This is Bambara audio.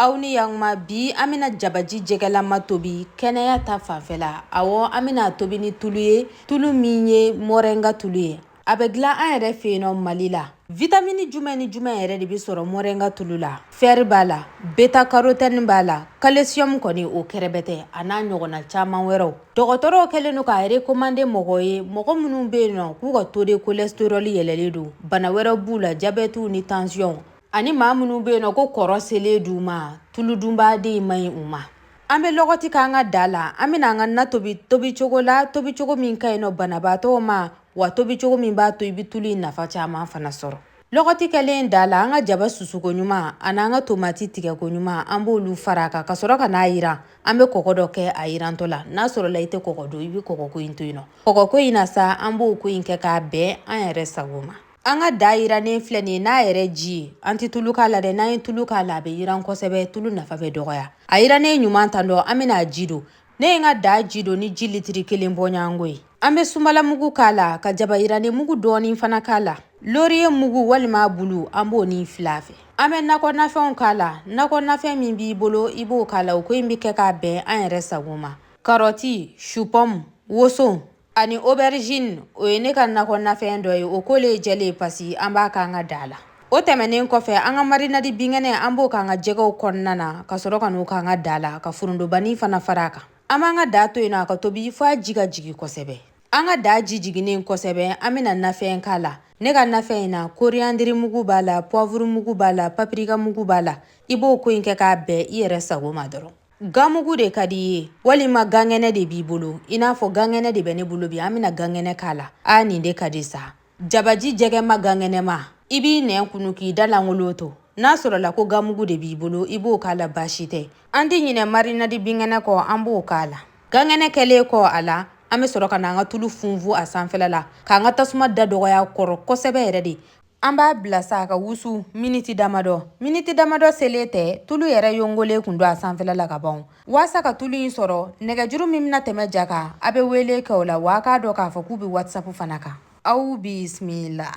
Aw ni yakuma, bi an bɛna jabaji jɛgɛlama tobi kɛnɛya ta fanfɛla. Awɔ, an bɛna tobi ni tulu ye, tulu min ye mɔrɛnga tulu ye. A bɛ dilan an yɛrɛ fɛ yen nɔ Mali la. Vitamini jumɛn ni jumɛn yɛrɛ de bɛ sɔrɔ mɔrɛnga tulu la? Fer b'a la, beta carotène b'a la, calcium kɔni o kɛrɛbɛtɛ, a n'a ɲɔgɔnna caman wɛrɛw. Dɔgɔtɔrɔw kɛlen don k'a recommander mɔgɔ ye, mɔgɔ minnu bɛ yen nɔ k'u ka taux de cholestérol yɛlɛlen don, bana wɛrɛw b'u la, diabète ni tension, ani maa minnu bɛ yen nɔ ko kɔrɔ selen d'u ma, tuludunbaden in man ɲi u ma. An bɛ lɔgɔti k'an ka da la, an bɛna an ka na tobi tobicogo la, tobicogo min ka ɲi nɔ banabaatɔw ma, wa tobicogo min b'a to i bɛ tulu in nafa caman fana sɔrɔ. Lɔgɔti kɛlen da la, an ka jaba susuko ɲuman ani an ka tomati tigɛko ɲuman, an b'olu fara a kan ka sɔrɔ ka n'a yiran. An bɛ kɔgɔ dɔ kɛ a yirantɔ la. N'a sɔrɔla i tɛ kɔgɔ dun, i bɛ kɔgɔ ko in to yen nɔ. Kɔgɔ ko in na sa, an b'o ko in kɛ k'a bɛn an yɛrɛ sago ma. An ka da yirannen filɛ nin ye n'a yɛrɛ ji ye, an tɛ tulu k'a la dɛ. N'an ye tulu k'a la, a bɛ yiran kosɛbɛ, tulu nafa bɛ dɔgɔya. A yirannen ɲuman tan dɔ, an bɛna a ji don. Ne ye n ka da ji don ni ji litiri kelen bɔɲɔgɔnko ye. An bɛ sunbala mugu k'a la, ka jaba yirannen mugu dɔɔnin fana k'a la. Laurier mugu walima bulu, an b'o ni fila fɛ. An bɛ nakɔ nafɛnw k'a la. Nakɔ nafɛn min b'i bolo, i b'o k'a la. O ko in bɛ kɛ k'a bɛn an yɛrɛ sago ma. Karɔti, supɔmu, woson ani aubergine, o ye ne ka nakɔ nafɛn dɔ ye. O ko le ye jɛlen pasi, an b'a k'an ka da la. O tɛmɛnen kɔfɛ, an ka marinadi binkɛnɛ, an b'o k'an ka jɛgɛw kɔnɔna na, ka sɔrɔ ka n'o k'an ka da la, ka forondobani fana fara a kan. An b'an ka da to yen nɔ a ka tobi fo a ji ka jigin kosɛbɛ. An ka da ji jiginnen kosɛbɛ, an bɛna nafɛn k'a la. Ne ka nafɛn in na, coriandre mugu b'a la, poivre mugu b'a la, paprika mugu b'a la. I b'o ko in kɛ k'a bɛn i yɛrɛ sago ma dɔrɔn. Ganmugu de ka di i ye walima gankɛnɛ de b'i bolo, i n'a fɔ gankɛnɛ de bɛ ne bolo bi, an bɛna gankɛnɛ k'a la. Aa, nin de ka di sa. Jabaji jɛgɛma gankɛnɛma, i b'i nɛn kunu k'i da lankolon to. N'a sɔrɔla ko ganmugu de b'i bolo, i b'o k'a la, baasi tɛ. An tɛ ɲinɛ marinadi binkɛnɛ kɔ, an b'o k'a la. Gankɛnɛ kɛlen kɔ a la, an bɛ sɔrɔ ka na an ka tulu funfun a sanfɛla la, k'an ka tasuma da dɔgɔya kɔrɔ kosɛbɛ yɛrɛ de. An b'a bila sa a ka wusu miniti damadɔ. Miniti damadɔ selen tɛ, tulu yɛrɛ yongolen kun don a sanfɛla la ka ban. Waasa ka tulu in sɔrɔ, nɛgɛjuru min bɛna tɛmɛ ja kan, a bɛ wele kɛ o la, wa a k'a dɔn k'a fɔ k'u bɛ WhatsApp fana kan. Aw bisimila.